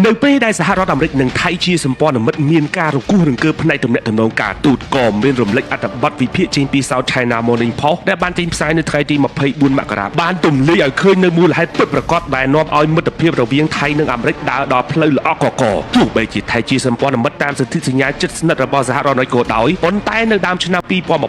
នៅពេលដែលសហរដ្ឋអាមេរិកនិងថៃជាសម្ព័ន្ធមិត្តមានការរង្គោះរង្គើផ្នែកទំនាក់ទំនងការទូតក៏មានរំលេចអត្ថបទវិភាគចេញពី South China Morning Post ដែលបានចេញផ្សាយនៅថ្ងៃទី24មករាបានទម្លាយឲ្យឃើញនៅមូលហេតុពិតប្រាកដដែលនាំឲ្យមិត្តភាពរវាងថៃនិងអាមេរិកដើរដល់ផ្លូវល្អក់កកទោះបីជាថៃជាសម្ព័ន្ធមិត្តតាមសន្ធិសញ្ញាជិតស្និទ្ធរបស់សហរដ្ឋអាមេរិកក៏ដោយប៉ុន្តែនៅដើមឆ្នាំ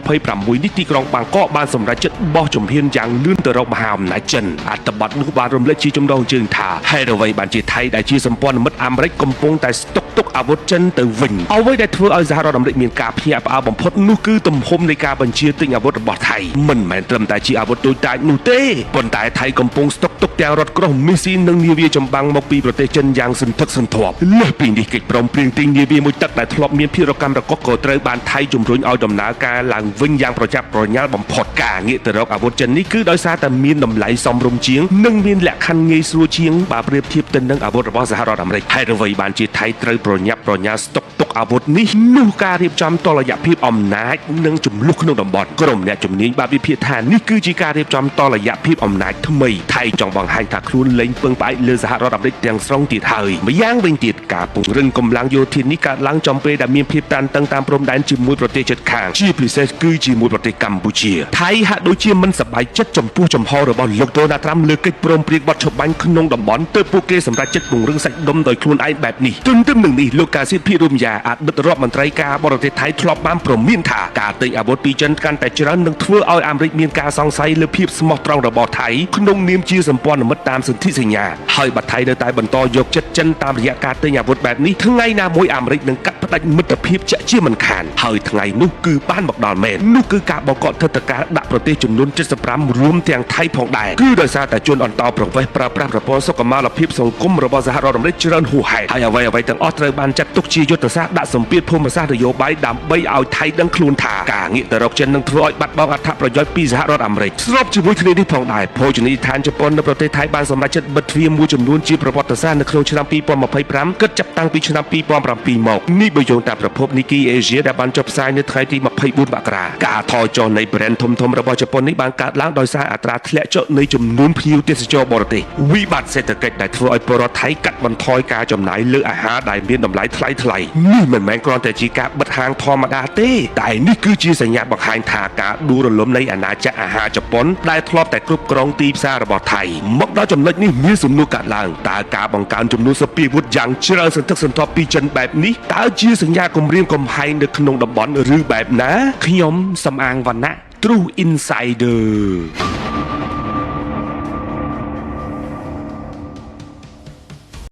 2026នេះទីក្រុងបាងកកបានសម្រេចចិត្តបោះជំហានយ៉ាងលឿនទៅរកមហាអំណាចចិនអត្ថបទនោះបានរំលេចជាចំណងជើងថាហេតុអ្វីបានជាថៃដែលជាសម្ព័ន្ធមិត្តអាមេរិកកំពុងតែស្តុកទុកអាវុធចិនទៅវិញអ្វីដែលធ្វើឲ្យសហរដ្ឋអាមេរិកមានការភ្ញាក់ផ្អើលបំផុតនោះគឺទំហំនៃការបញ្ជាទិញអាវុធរបស់ថៃមិនមែនត្រឹមតែជាអាវុធតូចតាចនោះទេប៉ុន្តែថៃកំពុងស្តុកទុកទាំងរថក្រោះមីស៊ីននិងនាវាចម្បាំងមកពីប្រទេសចិនយ៉ាងសន្ធឹកសន្ធាប់លើសពីនេះកិច្ចព្រមព្រៀងទិញនាវាមួយទឹកដែលធ្លាប់មានភាពរកាំរកុសក៏ត្រូវបានថៃជំរុញឲ្យដំណើរការឡើងវិញយ៉ាងប្រញាប់ប្រញាល់បំផុតការងាកទៅរកអាវុធចិននេះគឺដោយសារតែមានតម្លៃសមរម្យជាងនិងមានលក្ខខណ្ឌងាយស្រួលជាងបើប្រៀបធៀបទៅនឹងអាវុធរបស់សហរដ្ឋអាមេរិកហេតុអ្វីបានជាថៃត្រូវប្រញាប់ប្រញាល់ស្តុកទុកអាវុធនេះនោះការរៀបចំតុល្យភាពអំណាចនិងចំនួនក្នុងតំបន់ក្រុមអ្នកជំនាញបានវិភាគថានេះគឺជាការរៀបចំតុល្យភាពអំណាចថ្មីថៃចង់បង្ហាញថាខ្លួនលែងពឹងផ្អែកលើសហរដ្ឋអាមេរិកទាំងស្រុងទៀតហើយម្យ៉ាងវិញទៀតការពង្រឹងកម្លាំងយោធានេះកើតឡើងចំពេលដែលមានភាពតានតឹងតាមព្រំដែនជាមួយប្រទេសជិតខាងជាពិសេសគឺជាមួយប្រទេសកម្ពុជាថៃហាក់ដូចជាមិនសប្បាយចិត្តចំពោះចំហរបស់លោកដូណាល់ត្រាំលើកិច្ចព្រមព្រៀងបទច្បាញ់ក្នុងតំបន់ទើបពួកគេសម្រេចចិត្តពង្រឹងសាច់ដុំដោយខ្លួនឯងបែបនេះទន្ទឹមនឹងនេះលោកកាស៊ីតភិរមយ៉ាអតីតរដ្ឋមន្ត្រីការបរទេសថៃធ្លាប់បានព្រមានថាការទិញអាវុធពីចិនកាន់តែច្រើននឹងធ្វើឲ្យអាមេរិកមានការសង្ស័យលើភាពស្មោះត្រង់របស់ថៃក្នុងនាមជាសម្ព័ន្ធមិត្តតាមសន្ធិសញ្ញាហើយបើថៃនៅតែបន្តយកចិត្តចិនតាមរយៈការទិញអាវុធបែបនេះថ្ងៃណាមួយអាមេរិកនឹងកាត់ផ្តាច់មិត្តភាពជាក់ជាមិនខានហើយថ្ងៃនោះគឺបានមកដល់មែននោះគឺការបកកថិតការដាក់ប្រទេសចំនួន75រួមទាំងថៃផងដែរគឺដោយសារតែជនអន្តោប្រវេសន៍ប្រើប្រាស់ប្រព័ន្ធសុខុមាលភាពសង្គមរបស់សហរដ្ឋអាមេរិកច្រើនហួសហេតុហើយអ្វីអ្វីទាំងអស់ត្រូវបានចាត់ទុកជាយុទ្ធសាស្ត្រដាក់សម្ពាធភូមិសាស្ត្រនយោបាយដើម្បីឲ្យថៃដឹងខ្លួនថាការងាកទៅរកចិននឹងធ្វើឲ្យបាត់បង់អត្ថប្រយោជន៍ពីសហរដ្ឋអាមេរិកស្របជាមួយគ្នានេះផងដែរភោជនីយដ្ឋានជប៉ុននៅប្រទេសថៃបានសម្រេចចិត្តបិទទ្វារមួយចំនួនជាប្រវត្តិសាស្ត្រនៅក្នុងឆ្នាំ2025គិតចាប់តាំងពីឆ្នាំ2007មកនេះបើយោងតាមប្រភព Nikkei Asia ដែលបានចុះផ្សាយនៅថ្ងៃទី24មករាការថយចុះនៃ brand ធំៗរបស់ជប៉ុននេះបានកើតឡើងដោយសារអត្រាធ្លាក់ចុះនៃចំនួនភ្ញៀវទេសចរបរទេសវិបត្តិសេដ្ឋកិច្ចដែលធ្វើឲ្យពលរដ្ឋថៃកាត់បន្ថយការចំណាយលើអាហារដែលមានតម្លៃថ្លៃថ្លៃនេះមិនមែនគ្រាន់តែជាការបិទហាងធម្មតាទេតែនេះគឺជាសញ្ញាបង្ហាញថាការដួលរលំនៃអាណាចក្រអាហារជប៉ុនដែលធ្លាប់តែគ្រប់គ្រងទីផ្សាររបស់ថៃមកដល់ចំណុចនេះមានសំណួរកើតឡើងតើការបង្កើនចំនួនសព្វាវុធយ៉ាងច្រើនសន្ធឹកសន្ធាប់ពីចិនបែបនេះតើជាសញ្ញាគំរាមកំហែងនៅក្នុងតំបន់ឬបែបណាខ្ញុំសំអាងវណ្ណៈ True Insider។